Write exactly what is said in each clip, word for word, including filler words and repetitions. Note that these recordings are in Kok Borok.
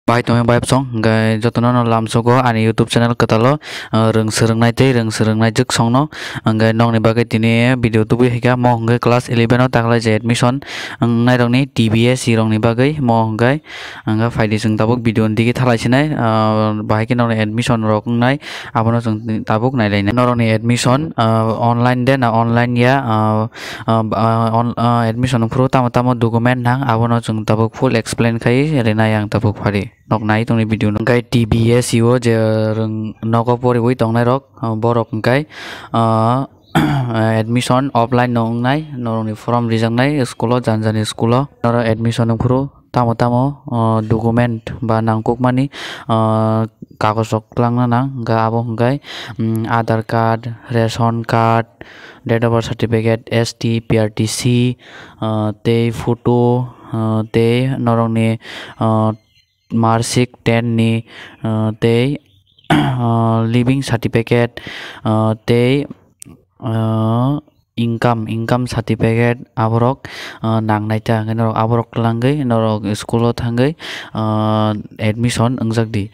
Bai tongwi bai bosong, hwnkhe jotono no lamsogo ani YouTube channel kwtalo, ah, rwng swrwngnai tei rwng swrwngnai jwk songno. Hwnkhe nokni bagwi tini video tubui hai kha, mo hwnkhe class eleven o takhlai je admission wngnairokni T B S E rokni bagwi, mo hwnkhe, hwnkhe phaidi chwng tabuk video ni digi thalai sinai, ah, bahai khe nokni admission rok wngnai, abono chwng tabuk nailainai. Norokni admission, ah, online de na online ya, ah, ah, ah, on-, ah, admission phuru tamo tamo document nang, abono chwng tabuk full explain khai rinai ang tabuk phari. Nok nai tongni video no. Hwnkhe T B S E o je rwng nogo poriwi tongnairok, ah, borok hwnkhe, ah, admission offline no wngnai, norokni form rijaknai school o, jani jani school o. Norok admission wngphuru tamo tamo, ah, document ba nangkukmani, ah, kagoj rok twlangna nang, hwnkhe abo hwnkhe, mm, Aadhaar card, ration card, date of birth certificate, S T, P R T C, ah, tei photo, ah, tei norokni, ah, marksheet ten ni, ah, tei, ah, living certificate, ah, tei, ah, income, income certificate aborok, ah, nangnai ta, hwnkhe norok aborok twlangwi norok school o thangwi, ah, admission wngjak di.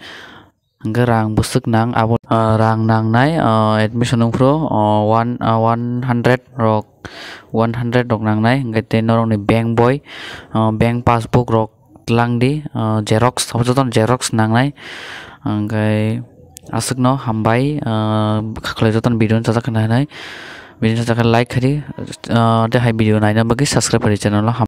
Hwnkhe rang bwswk nang abo, ah, rang nangnai, ah, admission wngphuru, ah, one, ah, one hundred rok, one hundred rok nangnai, hwnkhe tei norokni bank boi, ah, bank passbook rok twlang di, ah, xerox, abo jotono xerox nangnai, hwnkhe aswkno hambai, ah, khaklai jotono video no sajak khe nainai, video no sajak khe like khai di, ah, tei hai video naina bagwi subscribe khai di channel o ham.